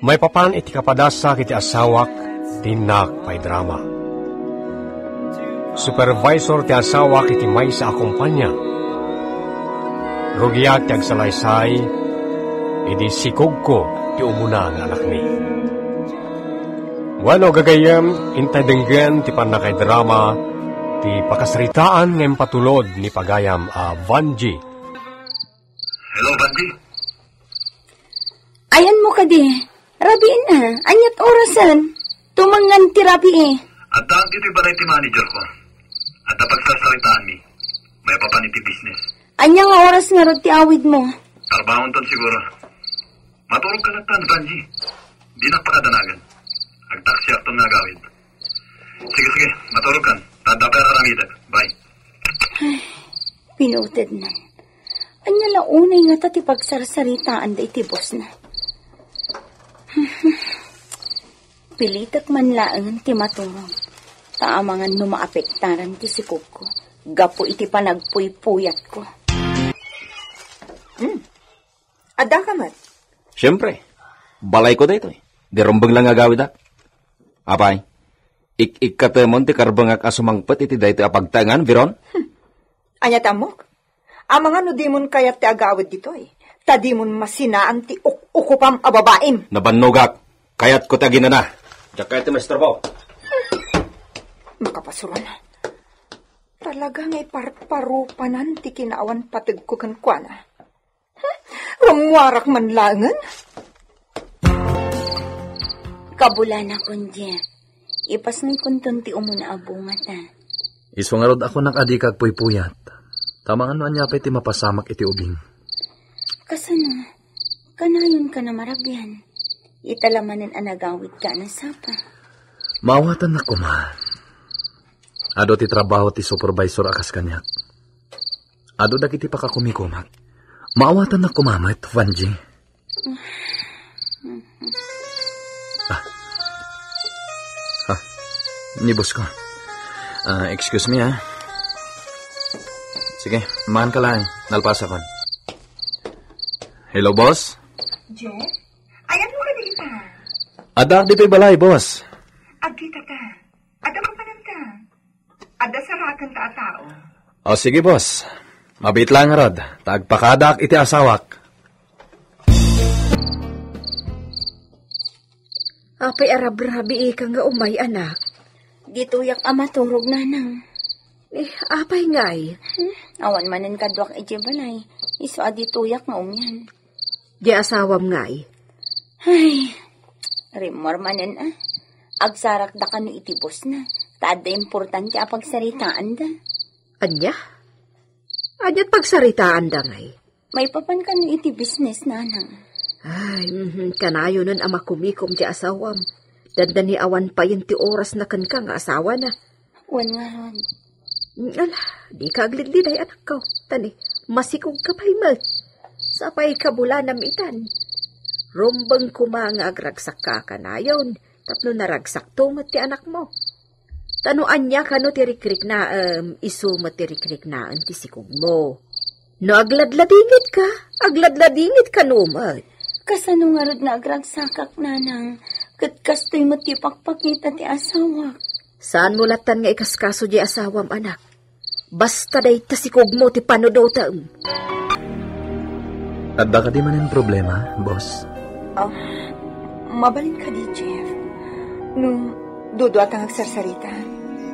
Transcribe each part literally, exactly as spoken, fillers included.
Maipapan iti kapadasak iti asawak ti innak paidrama. Supervisor ti asawak iti maysa a kompania. Rugiak ti agsalaysay idi sikogko ti umuna nga anakmi. Wenno, gagayyem, intay denggen ti pannakaidrama ti pakasaritaan nga impatulod ni pagayam a Vanji. Hello, Vanji. Ayanmo kadi, rabii na, aniat orasen? Tumengngan ti rabii. Adda ditoy balay ti manager ko. Adda pagsarsaritaanmi. Maipapan iti business. Ania nga oras ngarud ti awidmo? Trabahoenton siguro. Maturogka latta, Vanji. Dinak pakadanagan. Agtaksiakton nga agawid. Sige, sige. Maturogkan. Ta adda pay aramidek. Bye. Pinutedna. Ania la unay ngata ti pagsarsaritaanda iti bossna? Pilitek man laeng ti maturog. Ta amangan no maapektaran ti sikogko gapu iti panagpuypuyatko. Hmm. Addaka met? Siempre. Balayko daytoy. Di rumbeng lang nga agawidak. Apay, ik-ikkatemon ti karbengak a sumangpet iti daytoy a pagtaengan, Veron? Hmm. Ania ti ammok? Amangan no dimon kayat ti agawid ditoy, ta dimon masinaan ti uk-ukupam a babaim. Nabannogak. Kayatko ti aginana. Diak kayat ti maisturbo. Makapasuran. Talaga nga iparparupanan ti kinaawan pategko kenkuana. Rummuarak man laengen. Kabulanakon, Jeff. Ipasngaykonton ti umuna a bungata. Isu ngarud a kunak a dika agpuypuyat. Ta amangan no ania pay ti mapasamak iti ubing. Kasano? Kanayonka a marabian. Ita la manen a nagawidka a nasapa. Maawatannak koma. Adu ti trabaho ti supervisor a kas kaniak. Adu dagiti pakakumikumak. Maawatannak koma met, Vanji. Ah. Ah. Ni boss ko. Ah, excuse me, ah. Sige, maan ka lang. Nalpasakon. Hello, boss? Jeff? Ayanmo kadi ita? Adda ditoy balay, boss. Agkita ta. Adda mapananta. Adda sarakan ta a tao. O, sige, boss. Mabiit lang ngarud. Ta agpakadak iti asawak. Apay a rabrabiika nga umay, anak? Ditoyak a maturog, nanang. Eh, apay ngay? Hmm, awan manen kaduak iti balay. Isu a ditoyak nga umian. Di asawam ngay? Ay, rimmuar manen a. Agsarakda kano iti bossna. Ta adda importante a pagsaritaanda. Ania? Aniat pagsaritaanda ngay? Maipapan kano iti business, nanang. Ay, mhm, kanayonen a makumikom ti asawam. Dandani awan payen ti orasna kenka nga asawana. Wen ngarud. Ala, dika aglidliday, anakko. Tani, masikogka pay met. Sapay kabulanam itan. Rumbeng koma nga agragsakka a kanayon, tapno naragsakto met ti anakmo. Ta no ania kano ti rikriknaem, isu met ti rikriknaen ti sikogmo. No agladladingitka, agladladingitkano met. Kasano ngarud nga agragsakak, nanang? Ket kastoy met ti pakpakita ti asawak. Saanmo lattan nga ikaskaso diay asawam, anak. Basta dayta sikogmo ti panudotem. Adda kadi manen problema, boss? Ah, mabalin kadi, Jeff? No duduata nga agsarsarita,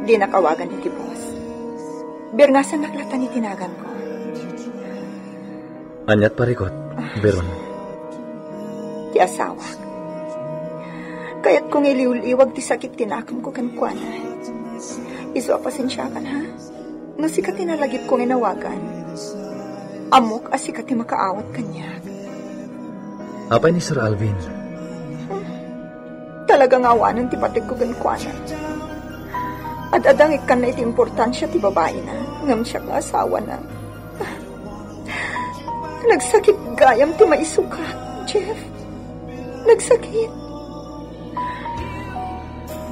dinak awagan iti boss. Birngasannak latta iti naganko. Aniat parikut, Veron? Ti asawak. Kayatko nga iliwliwag ti sakit ti nakemko kenkuana. Isu a pasensiakan, ha? No sika ti nalagipko nga inawagan, ammok a sika ti makaawat kaniak. Apay ni Sir Alvin? Talaga nga awanen ti pategko kenkuana. Ad-adda nga ikkanna iti importansia ti babaina, ngem siak nga asawana. Nagsakit gayam ti maisukak, Jeff. Nagsakit.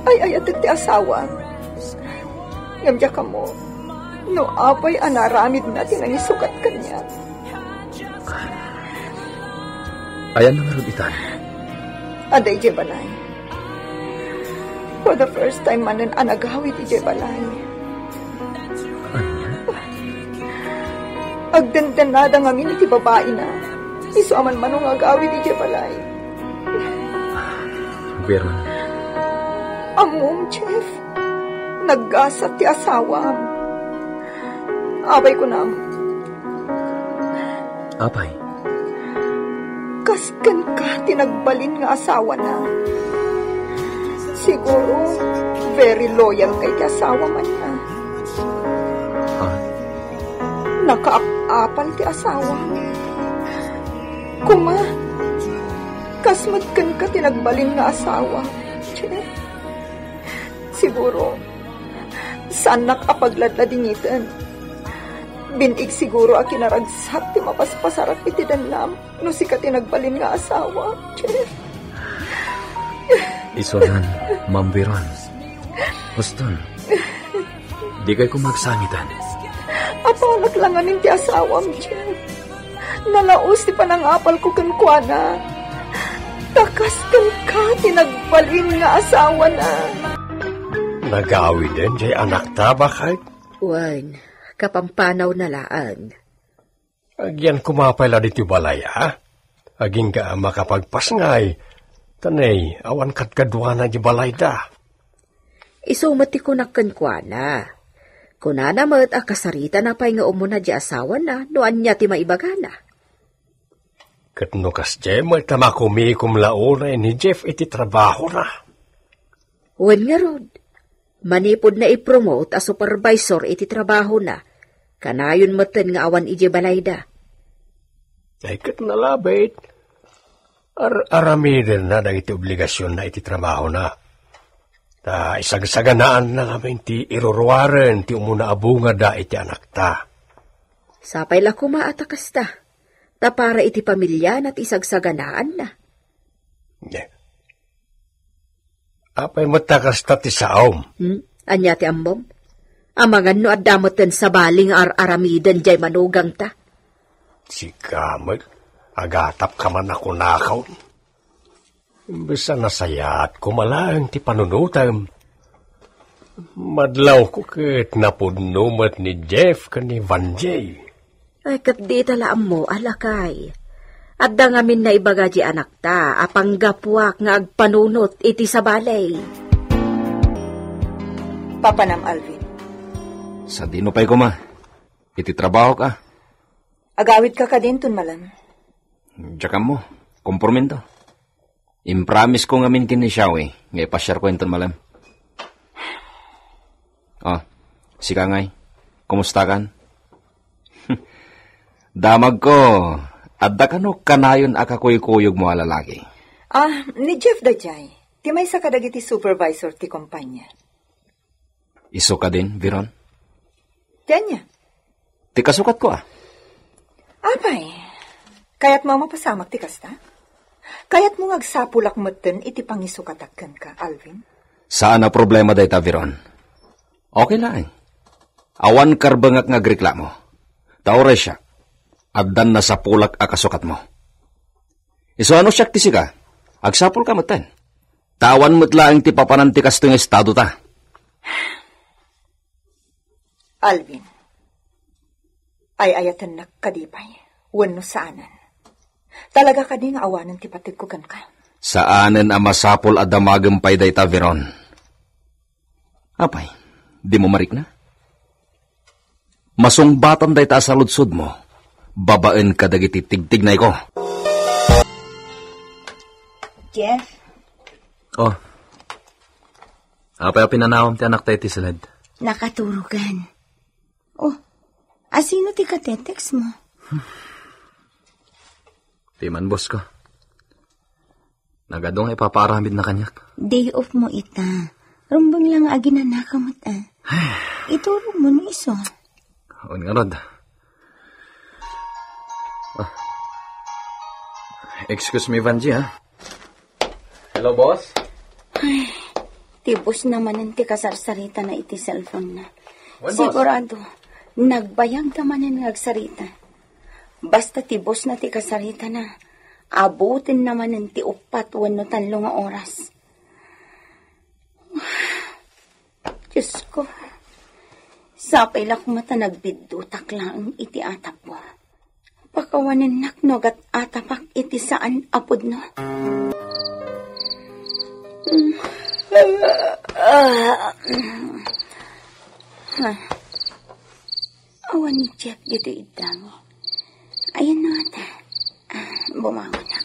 Ay-ayatek ti asawam. Ngem diak ammo no apay a naaramidna ti nangisukat kaniak. Ayanna ngarud itan? Adda idiay balay. For the first time manen a nagawid idiay balay. Agdendennada ngamin iti babaina. Isu a manmano nga agawid idiay balay. Veron. Ammom, Jeff. Naggasat ti asawam. Apay, kunam. Apay? Kas kenka ti nagbalin nga asawana. Siguro, very loyal ka iti asawam, ania. Ha? Nakaap-apal ti asawam. Kuma, kas met kenka ti nagbalin nga asawa. Siguro, saannak a pagladladingiten. Bin-ig siguro a kinaragsak ti mapaspasarak iti dennam no sika ti nagbalin nga asawa, Jeff. Isunan, Ma'am Veron. Uston. Dikay koma agsangiten. Apalak la ngamin ti asawam, Jeff. Nalaus ti panangapalko kenkuana. Ta kas kenka ti nagbalin nga asawana. Nagawiden jay anakta, baket? Wen, kapampanawna laeng. Agyan koma pay la ditoy balay, a? Agingga a makapagpasngay. Ta nay, awan kadkaduana di balayda. Isu met ti kunak kenkuana. Kunana met a kasaritana pay nga umuna di asawana no ania ti maibagana. Ket no kasdiay met a makumikom la unay ni Jeff iti trabahona. Wen ngarud, manipud naipromote a supervisor iti trabahona, kanayon metten nga awan idiay balayda. Ay, ket nalabit. Ar-aramidenna dagiti obligasionna iti trabahona. Ta isagsaganaanna ngamin ti iruruaren ti umuna a bungada iti anakta. Sapay la koma a ta kasta, ta para iti pamiliana ti isagsaganaanna. Ne. Apay met ta kasta ti saom? Hmm? Ania ti ammom? Amangan no adda metten sabali nga ar-aramiden jay manugangta. Sika met, agatapka man a kunakon. Imbes a nasayaat koma laeng ti panunotem, madlawko ket napudno met ni Jeff ken ni Vanjie. Ay, ket dita la ammo a lakay. Adda ngamin naibaga di anakta a panggapuak nga agpanunot iti sabali. Papanam, Alvin. Sadino pay koma? Iti trabaho ka? Agawid ka kadinton, malem. Diak ammo. Komprominto. Impromise ko ngamin ken ni Shawi nga ipasiarko inton malem. Ah, sika ngay, kumusta kan? Damagko, adda kano kanayon a kakuykuyogmo a lalaki? Ah, ni Jeff daydiay. Ti maysa kadagiti supervisor ti kompanya. Isu kadin, Veron? Ti ania? Ti kasukatko, a. Apay, kayatmo a mapasamak ti kasta? Kayatmo nga agsapulak metten iti pangisukatak kenka, Alvin? Saan a problema dayta, Veron. Okay laeng. Awan karbengak nga agreklamo. Ta uray siak, addan nasapulak a kasukatmo. Isu a no siak ti sika, agsapulka metten. Ta awan met laeng ti papanan ti kastoy nga estadota. Alvin, ay-ayatennak kadi pay wenno saanen? Talaga kadi nga awanen ti pategko kenka? Saanen a masapul a damagem pay dayta, Veron. Apay, dimo marikna? Masungbatan dayta a saludsodmo babaen kadagiti tigtignayko. Jeff? Oh. Apay a pinanawam ti anakta iti siled? Nakaturogan. Oh, asino ti katetext mo? Ti man, boss ko. Nagadu nga ipapaaramidna kaniak. Day off mo ita. Rumbeng lang aginanaka met, a. Iturog mo no isu. Wen ngarud. Ah. Excuse me, Vanjie, ha? Hello, boss? Ay, ti boss na manen ti kasarsaritana iti cellphone na. Wen, boss? Sigurado, nagbayag na manen nga agsarita. Basta ti boss na ti kasaritana, Abutenna manen ti uppat wenno tallo nga oras. Diosko, sapay la koma ta nagbiddutak laeng iti atapko. Pakawanennak no agat-atapak iti saan a pudno. Awan ni Jeff ditoy iddami. Ayan na ngata. Ah, bumangonak.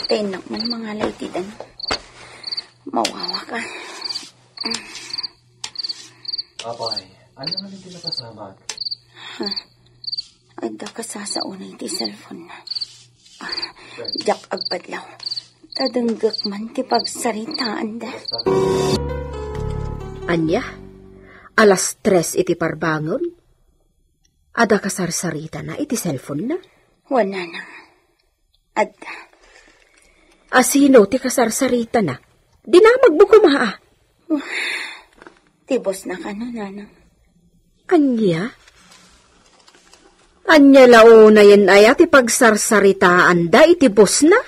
Tainnak man mangala iti dan. Mawawak. Apay, ania nga ti napasamak? Adda kasasaona iti cellphone-na. Ah, diak agpadlaw. Ta denggek man ti pagsaritaanda. Ania? Alas tres iti parbangon? Adda kasarsaritana iti cellphone-na? Wen, nanang. Adda. A sino ti kasarsaritana? Dinamagmo koma, a. Ti boss na kano, nanang. Ania? Ania la unayen aya ti pagsarsaritaanda iti boss na?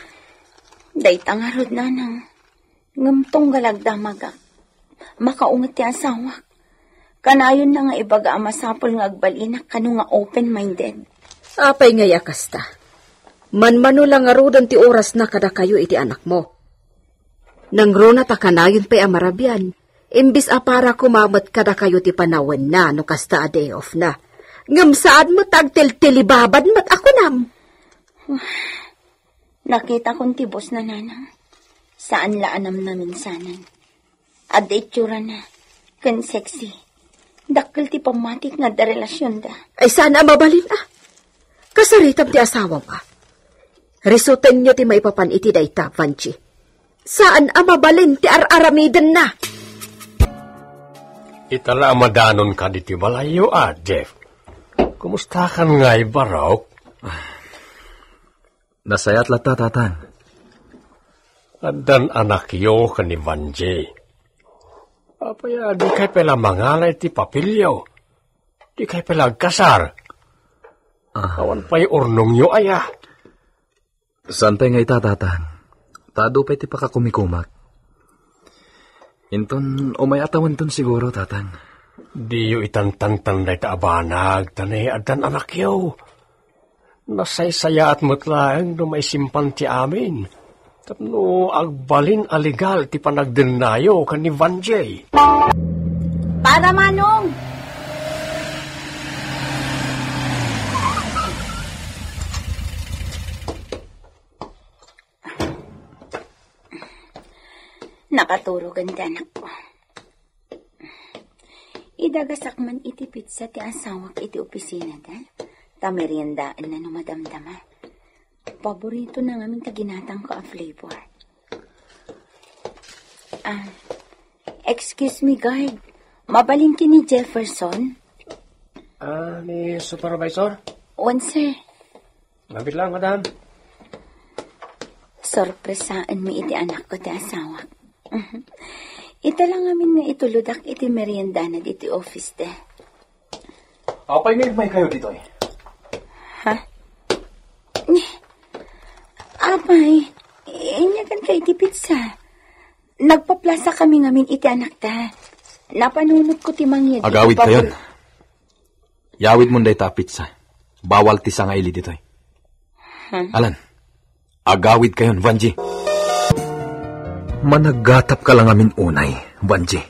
Dayta ngarud, nanang. Ngem tunggal agdamagak, makaunget ti asawak. Kanayonna nga ibaga a masapul nga agbalinak kano nga open-minded. Apay ngay a kasta? Manmano la ngaruden ti orasna kadakayo iti anakmo. Nangruna ta kanayon pay a marabian, imbis a para koma met kadakayo ti panawenna no kasta a day off na. Ngem saan met ta agtiltilibabad met a kunam. Nakitakon ti boss na, nanang. Saan la a namnaminsanan. Adda itsurana ken sexy. Dakkel ti pammatik nga adda relasionda. Ay, saan a mabalin, a. Kasaritam ti asawam, a. Risutenyo ti maipapan iti dayta, Vanji. Saan a mabalin ti ar-aramidenna. Ita la a madanon ka diti balayyo, a, Jeff. Kumusta kan ngay, Barok? Nasayaat latta, Tatang. Addan anakyo ken ni Vanji. Apay a dikay pay la mangala iti papelyo? Dikay pay la agkasar? Ah. Awan pay urnongyo aya? Saan pay nga ita, Tatang. Ta adu pay ti pakakumikumak. Inton umay-atawenton siguro, Tatang. Diyo itantantan dayta a banag, ta naaddan anakyo. Nasaysayaat met laeng no maisimpan ti amin. Tapno agbalin a legal ti panagdennayo ken ni Vanjay. Para, Manong! Nakaturogen ti anakko. Idagasak man iti pizza ti asawak iti opisinada, ta meriendaenna no madamdama. Paboritona ngamin ti ginatangko a flavor. Ah, excuse me, guard. Mabalin ken ni Jefferson? Ah, ni supervisor? Wen, sir. Mabiit lang, madam. Sorpresaenmi iti anakko ti asawak. Ita la ngamin nga itulodak iti meriendana ditoy office da. Apay nga immay kayo ditoy? Ha? Apay, inyagan ka iti pizza. Nagpaplasa kami ngamin iti anakta. Napanunotko ti mangyeg iti Agawid pabor- kayon. Yawidmon dayta a pizza. Bawal ti sangaili ditoy. Hmm. Alan, agawid kayon, Vanji. Managgatap ka lang amin unay, Vanji.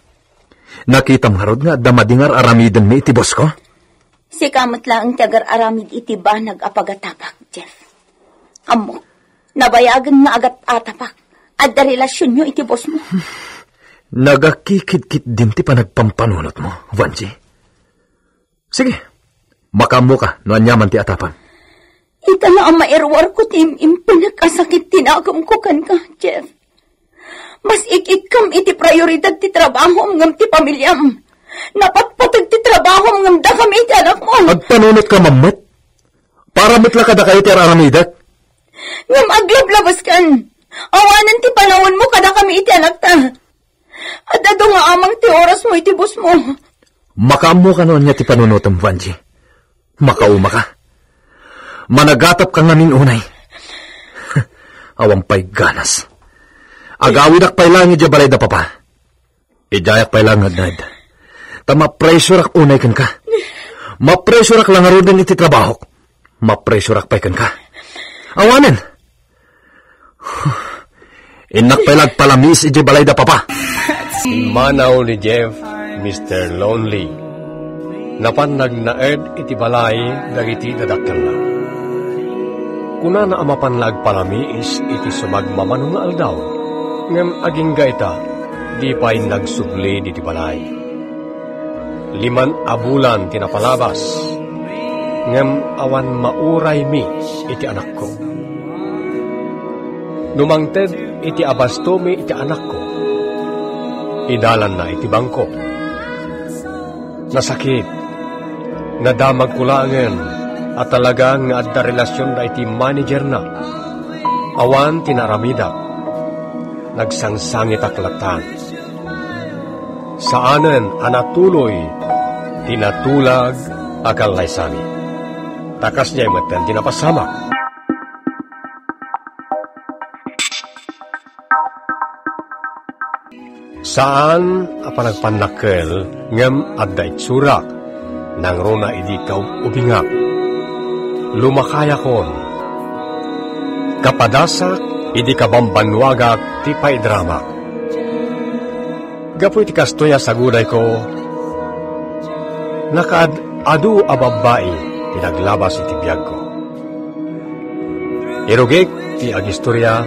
Nakitam ngarud nga adda madi nga ar-aramidenmi iti boss ko? Sika met laeng ti agar-aramid iti banag a pagatapak, Jeff. Ammok, nabayagen nga agat-atapak. Adda relasionyo iti boss mo. Nagakikidkit din ti panagpampanunot mo, Vanji. Sige, makaammo ka no aniaman ti atapang. Ita la a mairwarko ti im-impenek a sakit ti nakem ko kenka, Jeff. Mas ik-ikkam iti prioridad ti trabahom ngem ti pamiliam. Napatpateg ti trabahom ngem dakami iti anakmo. Agpanunot ka mammet. Para met la kadakayo ti ar-aramidek. Ngem aglablabaskan. Awanen ti panawenmo kadakami iti anakta. Adda adu nga amang ti orasmo iti boss mo. Makaammo ka no ania ti panunotem, Vanji. Makauma ka. Managatap ka ngamin unay. awan pay ganas. Agawidak pay laeng idiay balay da papa. Idiayak pay laeng nga adda. Ta mapressureak unay kenka. Mapressureak la ngaruden iti trabahok. Mapressureak pay kenka. Awanen. Innak pay la agpalamiis idiay balay da papa. Immanaw ni Jeff, Mister Lonely. Napan nagnaed iti balay dagiti dadakkelna. Kunana a mapan la agpalamiis iti sumagmamano nga aldaw, ngem agingga ita, di pay nagsubli diti balay. Liman a bulan ti napalabas, ngem awan mauraymi iti anakko. No mangted iti abastomi iti anakko, idalanna iti bangko. Nasakit, nadamagko laengen a talaga nga adda relasionda iti managerna. Awan ti naaramidak. Nagsangsangitak latta. Saanen a natuloy ti natulag a kallaysami. Ta kasdiay metten ti napasamak. Saan a panagpannakkel ngem adda itsurak. Nangruna idi kaub-ubingak. Lumakayakon. Kapadasak idi kabambannuagak ti paidramak. Gapu iti kastoy a sagudayko, nakaad-adu a babbai ti naglabas iti biagko. Irugik ti agistoria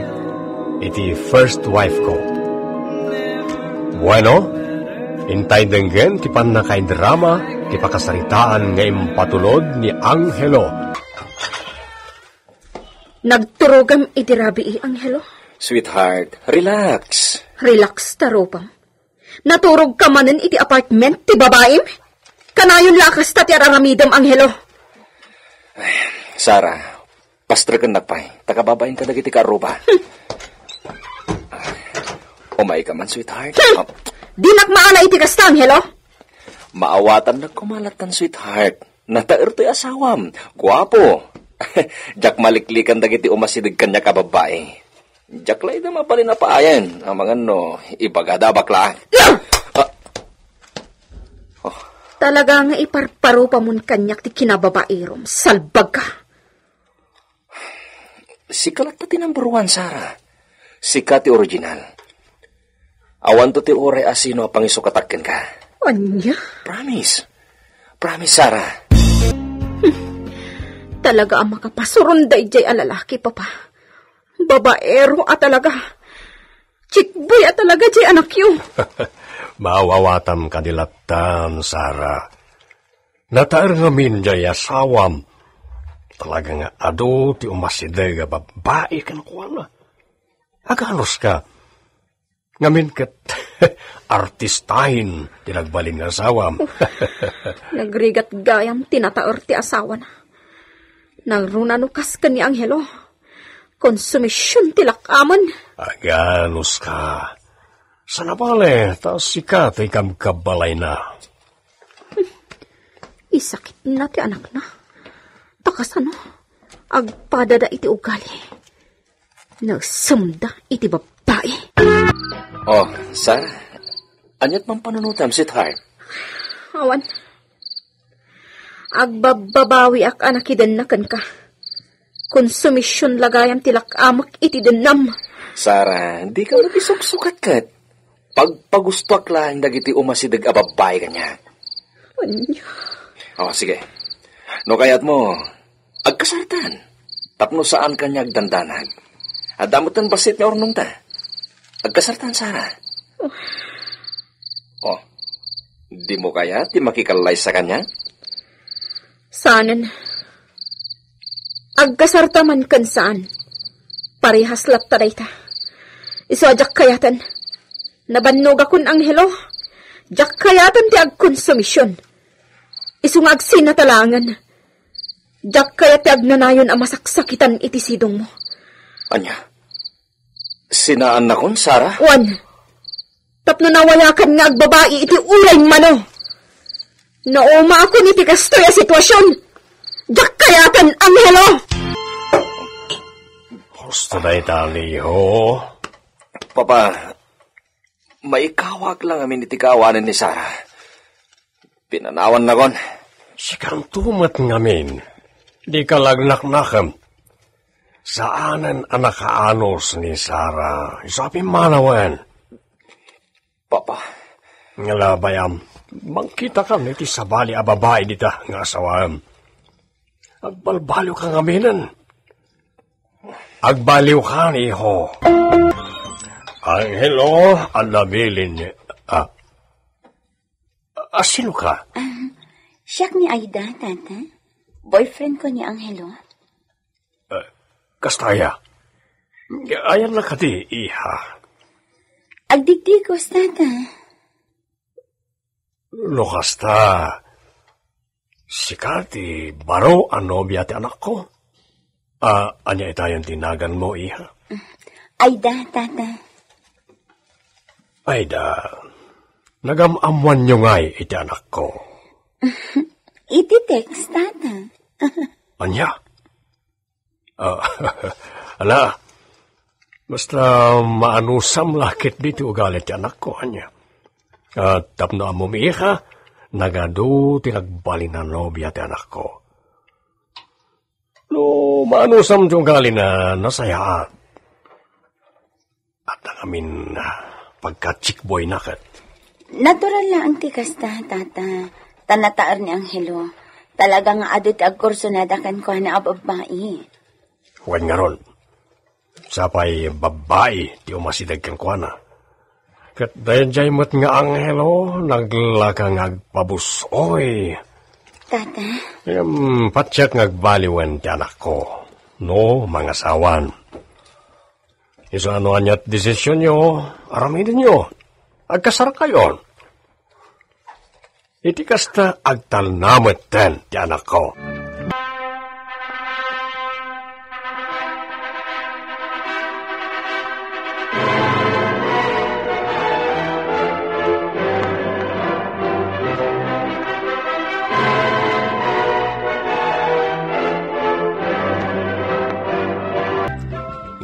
iti first wife ko. Bueno, intay denggen ti pannakaidrama ti pakasaritaan nga impatulod ni Angelo. Nagturogam iti rabii, Angelo. Sweetheart, relax. Relax ta rupam. Naturogka manen iti apartment ti babaim? Kanayon la a kasta ti ar-aramidem, Angelo. Sara, pastrekennak pay. Ta kababain kadagiti kaarruba. Umayka man, sweetheart. Hmm. Ah. Dinak maala iti kasta, Angelo. Maawatannak koma lattan, sweetheart. Nataer toy asawam. Guapo. Diak maliklikan dagiti umasideg kaniak a babbai. Diak la ida mabalin a paayen. Amangan no, ibagada a bakla. Ah. Oh. Talaga nga iparparupamon kaniak ti kinababairom. Salbag ka. Sika latta ti number one, Sara. Sika ti original. Awanto ti uray a sino a pangisukatak kenka. Ania? Promise. Promise, Sara. Hmm. Talaga a makapasuron daydiay a lalaki, Papa. Babaero a talaga. Chickboy a talaga diay anakyo. Maawatam kadi lattan, Sara. Nataer ngamin diay asawam. Talaga nga adu ti umasideg a babbai kenkuana. Aganuska. Ngamin ket artistain ti nagbalin nga asawam. Nagrigat gayam ti nataer ti asawana. Nangruna no kas ken ni Angelo. Konsumision ti lakamen. Aganuska. Sana bale, ta sika ti kabkabalayna. Isakitna ti anakna. Ta kasano? Agpadada iti ugali. Nagsumda iti babbai. Oh, Sara, aniat man panunotam, sweetheart? Awan. Agbabbabawiak a nakidenna kenka. Konsumision la gayam ti lakamek iti dennam. Sara, dika makisuksukat ket. Pagpagustoak laeng dagiti umasideg a babbai kaniak. Ania? Oh, sige. No kayatmo, agkasartan. Tapno saan kaniak dandanag. Adda metten bassit nga urnongta. Agkasartan, Sara. Oh. Oh. Dimo kayat ti makikallaysa kaniak? Saanen. Agkasarta man ken saan. Parehas latta dayta. Isu a diak kayaten. Nabannogakon, Angelo. Diak kayaten ti agkonsumision. Isu nga agsinata laengen. Diak kayat ti agnanayon a masaksakitan iti sidongmo. Ania? Sinaannakon, Sara? Wen, tapno nawayakan nga agbabai iti uray mano. Naumaakon iti kastoy a sitwasion. Diak kayaten, Angelo! Gusto dayta, Leo? Papa, maikawak lang amin iti kaawanan ni Sara. Pinanawannakon. Sikanto met ngamin, di ka lagnaknakem. Saanen a nakaanus ni Sara, isu a pimmanawen. Papa. Ngala, Bayam, mangkitakam iti sabali a babai dita nga asawaem. Agbalbaliw ka ngaminen. Agbaliw ka, iho. Angelo, adda bilin ni, ah, ah, sino ka? Ah, siak ni Aida, Tata. Boyfriend ko ni Angelo. Eh, kasta aya? Ayanna kadi, iha? Agdigdigos, Tata. No kasta, sika ti baro a nobia ti anakko? Ah, ania itayon ti naganmo, iha? Aida, Tata. Aida, nagam-ammoanyo ngay iti anakko? Iti text, Tata. Ania? Ah, ala, basta maanusam la ketdi ti ugali ti anakko, ania? Ah, tapno ammom, iha, nagadu ti nagbalin a nobia ti anakko. No maanusam ti ugalina, nasayaat. Adda ngamin, ah, pagka-chickboy na ket. Natural laeng ti kasta, Tata. Ta nataer ni Angelo. Talaga nga adu ti agkursunada kenkuana a babbai. Wen ngarud, sapay babbai ti umasideg kenkuana. Ket daydiay met nga Angelo, naglaka nga agpabus-oy. Tata? Em, patiek nga agbaliwen ti anakko. No, mangasawan. Isu a no ania ti desisionyo, aramidenyo. Agkasarakayon. Iti kasta, agtalna metten ti anakko.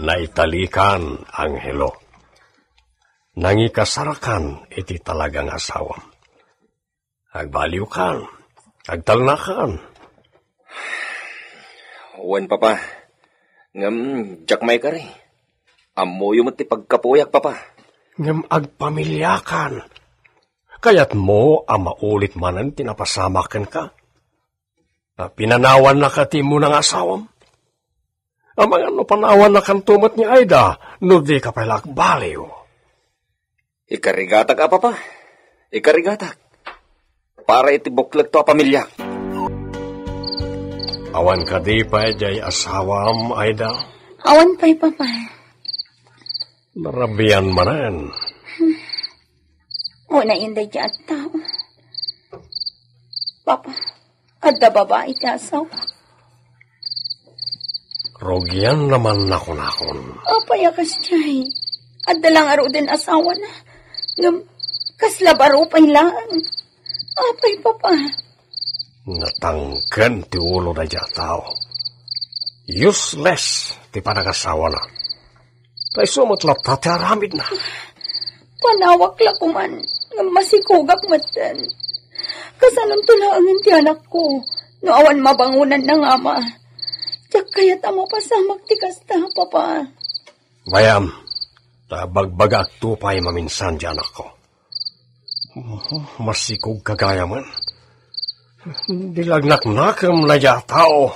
Naitalikan, Angelo. Nangikasarakan iti talaga nga asawam. Agbaliwkan, agtalnakan. Wen, Papa. Ngem, diak maikari. Ammoyo met ti pagkapuyak, Papa. Ngem agpamiliakan. Kayatmo a maulit manen ti napasamak kenka? A, pinanawannaka ti immuna nga asawam? Amangan no panawannakanto met ni Aida, no dika pay la agbaliw. Ikarigatak a, Papa. Ikarigatak. Para iti buklekto a pamiliak. Awan kadi pay diay asawam, Aida? Awan pay, Papa. Narabian manen. Unayen daydiay a tao. Papa, adda babai ti asawa. Rugian naman nakunakon. Apay a kasdiay? Adda la ngaruden asawana. Ngem, kasla baro pay laeng. Apay, Papa? Natangken ti ulo daydiay a tao. Useless ti panangasawana. Ta isu met latta ti aramidna. Panawak la koman, ngem masikogak metten. Kasanonto laengen ti anakko, no awan mabangonanna nga ama? Diak kayat a mapasamak ti kasta, Papa. Gayam, ta bagbagaakto pay maminsan ti anakko. Masikog ka gayamen. Dilagnaknakem daydiay a tao.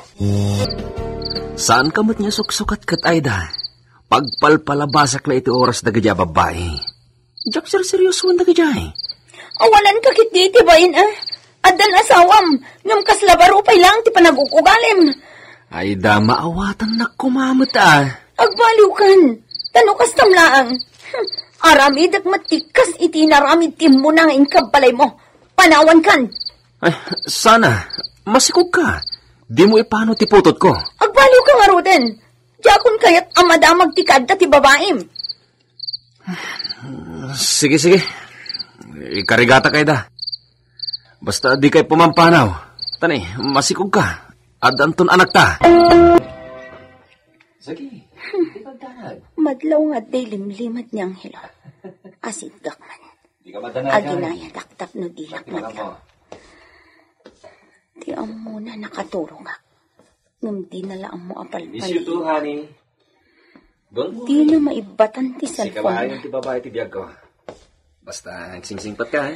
Saan ka met nga suksukat ket Aida? Pagpalpalabasak la iti oras dagiti a babbai. Diak serseriosoen dagiti ay. Awanan ka ketdi iti bain, a? Addan asawam, ngem kasla baro pay laeng ti panagug-ugalim. Aida, maawatannak koma met, a. Agbaliwkan, ta no kastam laeng. Hmm, aramidek met ti kas iti inaramid ti immuna nga inkabbalaymo. Panawankan. Ay, sana, masikog ka. Dimo ipano ti putotko. Agbaliw ka ngaruden. Diakon kayat a madamag ti kaadda ti babaim. Sige, sige. Ikarigata kay da. Basta di kay pumampanaw. Tani, masikog ka. Addanton anakta. Sige, di ka danag. Madlaw nga adda limlimad ni Angelo. Asidgak man. Di ka madanagan. Aginayadak tapno dinak madlaw. Ti ammona nakaturogak. Ngem dina la ammo a palpali. Miss you too, honey. Don't worry. Dina maibbatan ti cellphone. Sika maayon ti babae ti biag ko. Basta, agsingsingpet ka, ha?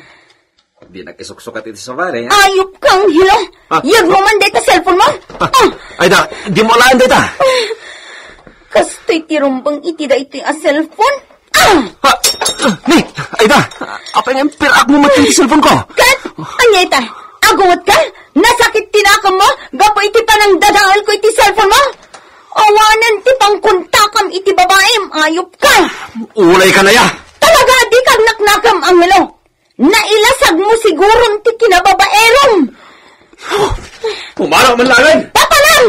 Dinak isuksukat iti sabali, ha? Ayop ka, Angelo! Ah. Yagmo man dayta cellphone mo! Ah. Ah! Ayda, di mo alaan dayta! Kastoy ti rumbeng iti daytoy a cellphone. Ah! Ah! Ni, ayda, apay nga impirak mo met ti cellphone ko? Ket, ania ita? Agungot ka? Nasakit ti nakem mo gapu iti panangdadael ko iti cellphone mo? Awanen ti pangkontakam iti babaem, ayop ka! Ulay ka na ya! Talaga, di ka agnaknakam, Angelo! Nailasag mo siguron ti kinababaerom! Pumanaw man laeng! Papanam!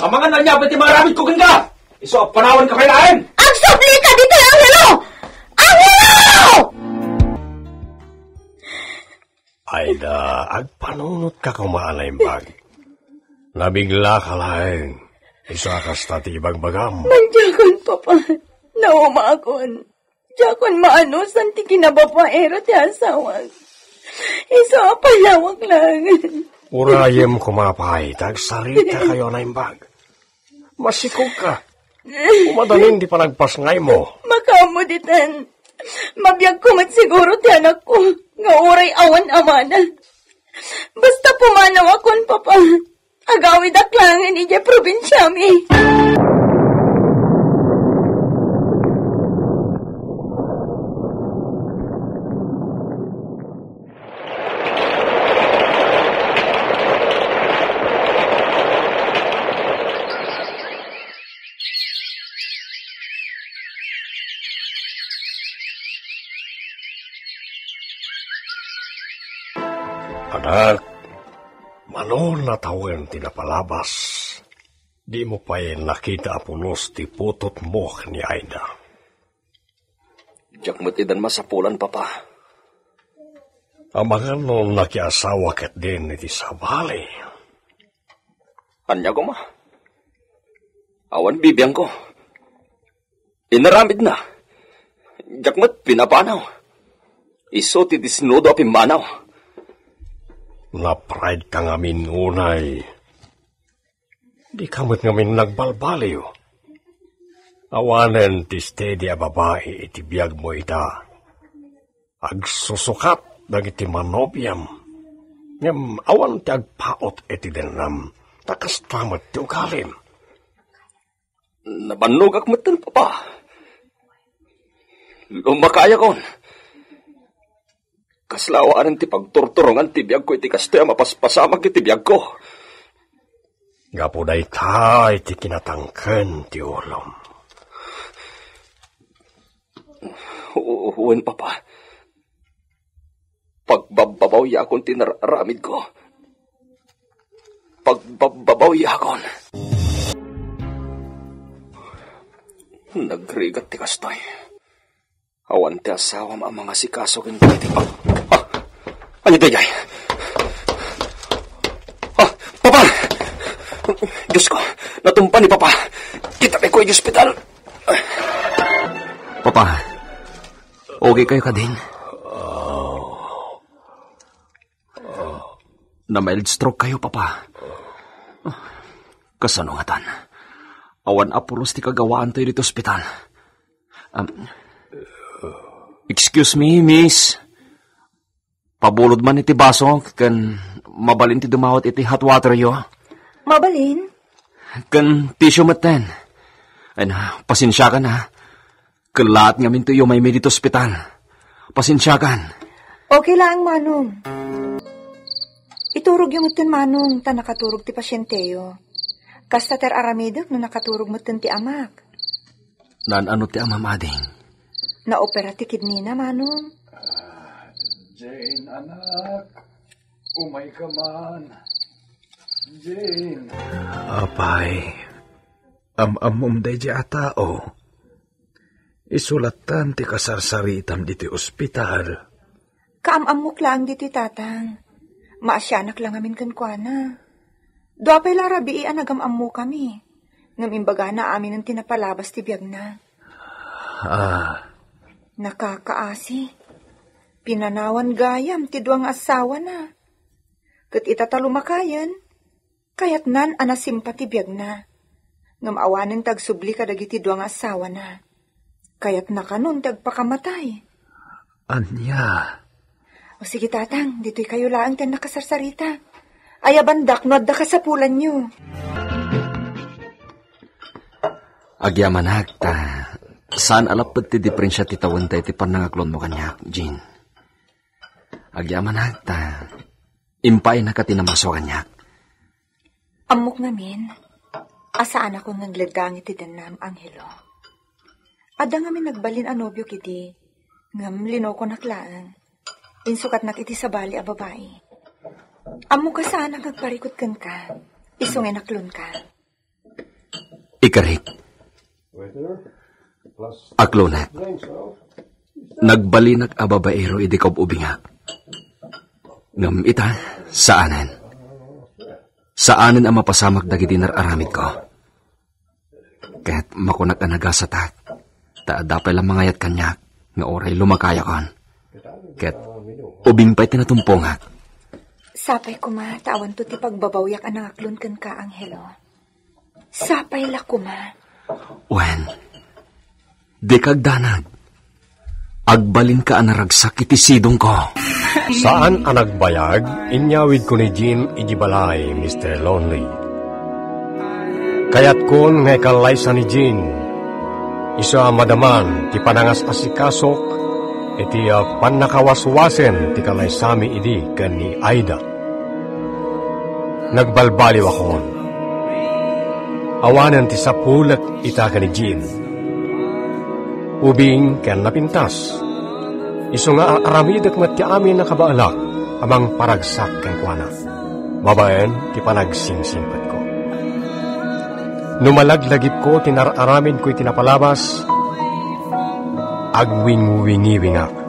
Amangan ania pay ti maaramid ko kenka! Isu a panawan ka pay laeng! Agsubli ka ditoy, Angelo! Angelo! Ayda, agpanunot ka koma a naimbag. Nabigla ka laeng. Isu a kasta ti ibagbagam. Mandiakon, Papa. Naumaakon. Diakon maanusan ti kinababaero ti asawak. Isu a payawak laeng. Urayem koma pay, ta agsarita kayo a naimbag. Masikog ka. Umadanin ti panagpasngaymo. Makaammo ditan. Mabiagko met siguro ti anakko, nga uray awan amana. Basta pumanawakon, Papa. Agawidak laengen idiay probinsiami. Anak, mano natawen ti napalabas, dimo pay nakita a pulos ti putotmo ken ni Aida. Diak met idan masapulan, Papa. Amangan no nakiasawa ketdin iti sabali. Ania koma? Awan bibiangko. Inaramidna. Diak met pinapanaw. Isu ti disnudo a pimmanaw. Napride ka ngamin unay. Di ka met ngamin nagbalbaliw. Awanen ti steady a babai iti biagmo ita. Agsusukat dagiti manobiam. Ngem awan ti agpaut iti dennam, ta kasta met ti ugalim. Nabannogak metten, Papa. Lumakayakon. Kasla awanen ti pagturturongan ti biagko iti kastoy a mapaspasamak iti biagko. Gapu dayta iti kinatangken ti ulom. U-, wen, Papa. Pagbabbabawyakon ti nararamidko. Pagbabbabawyakon. Nagrigat ti kastoy. Awan ti asawam a mangasikaso kenka iti pag-, ah! Ania daydiay? Ah, Papa! Diyos ko, natumpa ni Papa. Kita ko iti ospital. Papa, okay kayo kadin? Na-mild stroke kayo, Papa. Kasano ngatan? Awan a pulos ti kagawaantayo ditoy ospital. Um, excuse me, miss. Pabulod man iti baso, ken mabalin ti dumawat iti hot water yo. Mabalin? Ken tissue metten. Ay na, pasensiakan, ha. Kellaat ngamin ti umaymi ditoy ospital. Pasensiakan. Okay laeng, Manong. Iturogyo metten, Manong, ta nakaturog ti pasienteyo. Kasta ti ar-aramidek no nakaturog metten ti amak. Naan-ano ti amam, ading? Naopera ti kidney na, Manong. Ah, Jane, anak. Umay ka man. Jane. Apay, am-ammom daydiay a tao. Isu lattan ti kasarsaritam ditoy ospital. Kaam-ammok laeng ditoy, Tatang. Maasianak la ngamin kenkuana. Dua pay la a rabii a nagam-ammokami. Ngem imbagana aminen ti napalabas ti biagna. Ah. Nakakaasi. Pinanawan gayam ti dua nga asawana. Ket ita ta lumakayen, kayatnan a nasimpa ti biagna. Ngem awanen ti agsubli kadagiti dua nga asawana. Kayatna kanon ti agpakamatay. Ania? O sige, Tatang, ditoy kayo laeng ti nakasarsarita. Ayabandak no adda kasapulanyo. Agyamanak ta saan a lapped ti diferensia ti tawenta iti pannangaklonmo kaniak, Jean. Agyamanak ta impaaynak ti namaso kaniak. Ammok ngamin a saanakon nga agleddaeng iti dennam, Angelo. Adda ngamin nagbalin a nobiok idi, ngem linokonak laeng. Insukatnak iti sabali a babai. Ammok a saanak nga agparikut kenka, isu nga inaklonka. Ikarik. Aklonak. Nagbalinak a babaero idi kaub-ubingak. Ngem ita, saanen. Saanen a mapasamak dagiti nar-aramidko. Ket makunak a nagasatak, ta adda pay la mangayat kaniak nga uray lumakayakon. Ket ubing pay ti natumpongak. Sapay koma ta awanto ti pagbabawiak a nangaklon kenka, Angelo. Sapay la koma. Wen, dika agdanag. Agbalinka a naragsak iti sidongko. Saan a nagbayag, inyawidko ni Jean iti balay, Mister Lonely. Kayatkon nga ikallaysa ni Jean. Isu a madaman ti panangas-asikasok iti, ah, pannakawaswasen ti kalaysami idi ken ni Aida. Nagbalbaliwakon. Awanen ti sapulek ita ken ni Jean. Ubing ken napintas. Isu nga ar-aramidek met ti amin a kabaelak a mangparagsak kenkuana, babaen ti panagsingsimpetko. No malaglagipko ti nar-aramidko iti napalabas, agwingwingiwingak.